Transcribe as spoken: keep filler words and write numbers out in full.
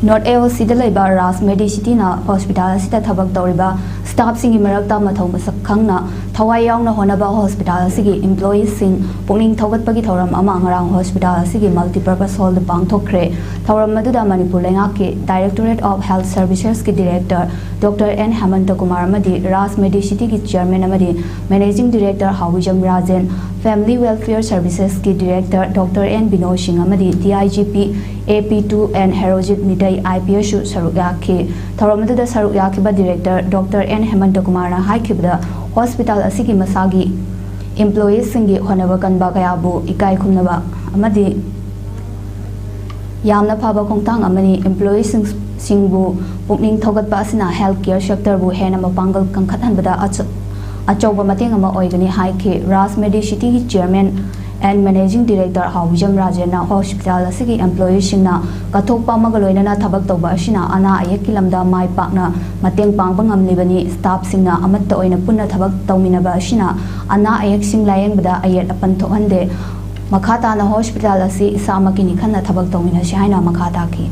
North A O Cꯗ ꯂꯩꯕ ꯔꯥꯖ ꯃꯦꯗꯤꯁꯤꯇꯤꯅ hospital ꯑꯁꯤꯗ ꯊꯕꯛ ꯇꯧꯔꯤꯕ ꯁ꯭ꯇꯥꯐꯁꯤꯡꯒꯤ ꯃꯔꯛꯇ ꯃꯊꯧ ꯃꯁꯛ ꯈꯪꯅ ꯊꯋꯥꯏ ꯌꯥꯎꯅ ꯍꯣꯠꯅꯕ ꯍꯣꯁꯄꯤꯇꯥꯜ ꯑꯁꯤꯒꯤ ꯏꯝꯄ꯭ꯂꯣꯌꯤꯁꯁꯤꯡ ꯄꯨꯛꯅꯤꯡ ꯊꯧꯒꯠꯄꯒꯤ ꯊꯧꯔꯝ ꯑꯃ ꯉꯔꯥꯡ ꯍꯣꯁꯄꯤꯇꯥꯜ ꯑꯁꯤꯒꯤ multipurpose hallꯗ ꯄꯥꯡꯊꯣꯛꯈ꯭ꯔꯦ꯫ ꯊꯧꯔꯝ ꯑꯗꯨꯗ ꯃꯅꯤꯄꯨꯔ ꯂꯩꯉꯥꯛꯀꯤ Directorate of Health Servicesꯀꯤ Director Doctor N ꯍꯦꯃꯟꯇ Kumar ꯑꯃꯗꯤ ꯔꯥꯖ ꯃꯦꯗꯤꯁꯤꯇꯤꯒꯤ Chairman ꯑꯃꯗꯤ Managing Director ꯍꯥꯎꯕꯤꯖꯝ Rajen, Family Welfare Servicesꯀꯤ Director Doctor N ꯕꯤꯅꯣꯏ ꯁꯤꯡ ꯑꯃꯗꯤ D I G P A P two N Herojit Meitei I P Sꯁꯨ ꯁꯔꯨꯛ ꯌꯥꯈꯤ꯫ ꯊꯧꯔꯝ ꯑꯗꯨꯗ ꯁꯔꯨꯛ ꯌꯥꯈꯤꯕ Director Doctor N ꯍꯦꯃꯟꯇ ꯀꯨꯃꯥꯔꯅ ꯍꯥꯏꯈꯤꯕꯗ, ꯍꯣꯁꯄꯤꯇꯥꯜ ꯑꯁꯤꯒꯤ ꯃꯁꯥꯒꯤ ꯏꯝꯄ꯭ꯂꯣꯌꯤꯁꯁꯤꯡꯒꯤ ꯍꯣꯠꯅꯕ ꯀꯟꯕ ꯀꯌꯥꯕꯨ ꯏꯀꯥꯏ ꯈꯨꯝꯅꯕ ꯑꯃꯗꯤ ꯌꯥꯝꯅ ꯐꯕ ꯈꯣꯡꯊꯥꯡ ꯑꯃꯅꯤ꯫ ꯏꯝꯄ꯭ꯂꯣꯌꯤꯁꯤꯡꯕꯨ ꯄꯨꯛꯅꯤꯡ ꯊꯧꯒꯠꯄ ꯑꯁꯤꯅ health care sectorꯕꯨ ꯍꯦꯟꯅ ꯃꯄꯥꯡꯒꯜ ꯀꯟꯈꯠꯍꯟꯕꯗ ꯑꯆ-, ꯑꯆꯧꯕ ꯃꯇꯦꯡ ꯑꯃ ꯑꯣꯏꯒꯅꯤ ꯍꯥꯏꯈꯤ꯫ ꯔꯥꯖ ꯃꯦꯗꯤꯁꯤꯇꯤꯒꯤ Chairman and Managing Director ꯍꯥꯎꯕꯤꯖꯝ ꯔꯥꯖꯦꯟꯅ ꯍꯣꯁꯄꯤꯇꯥꯜ ꯑꯁꯤꯒꯤ ꯏꯝꯄ꯭ꯂꯣꯌꯤꯁꯤꯡꯅ ꯀꯠꯊꯣꯛꯄ ꯑꯃꯒ ꯂꯣꯏꯅꯅ ꯊꯕꯛ ꯇꯧꯕ ꯑꯁꯤꯅ ꯑꯅꯥ ꯑꯌꯦꯛꯀꯤ ꯂꯝꯗ ꯃꯥꯏ ꯄꯥꯛꯅ ꯃꯇꯦꯡ ꯄꯥꯡꯕ ꯉꯝꯂꯤꯕꯅꯤ꯫ ꯁ꯭ꯇꯥꯐꯁꯤꯡꯅ ꯑꯃꯠꯇ ꯑꯣꯏꯅ ꯄꯨꯟꯅ ꯊꯕꯛ ꯇꯧꯃꯤꯟꯅꯕ ꯑꯁꯤꯅ ꯑꯅꯥ ꯑꯌꯦꯛꯁꯤꯡ ꯂꯥꯌꯦꯡꯕꯗ ꯑꯌꯦꯠ ꯑꯄꯟ ꯊꯣꯛꯍꯟꯗꯦ꯫ ꯃꯈꯥ ꯇꯥꯅ ꯍꯣꯁꯄꯤꯇꯥꯜ ꯑꯁꯤ ꯏꯁꯥꯃꯛꯀꯤꯅꯤ ꯈꯟꯅ ꯊꯕꯛ ꯇꯧꯃꯤꯟꯅꯁꯤ ꯍꯥꯏꯅ ꯃꯈꯥ ꯇꯥꯈꯤ꯫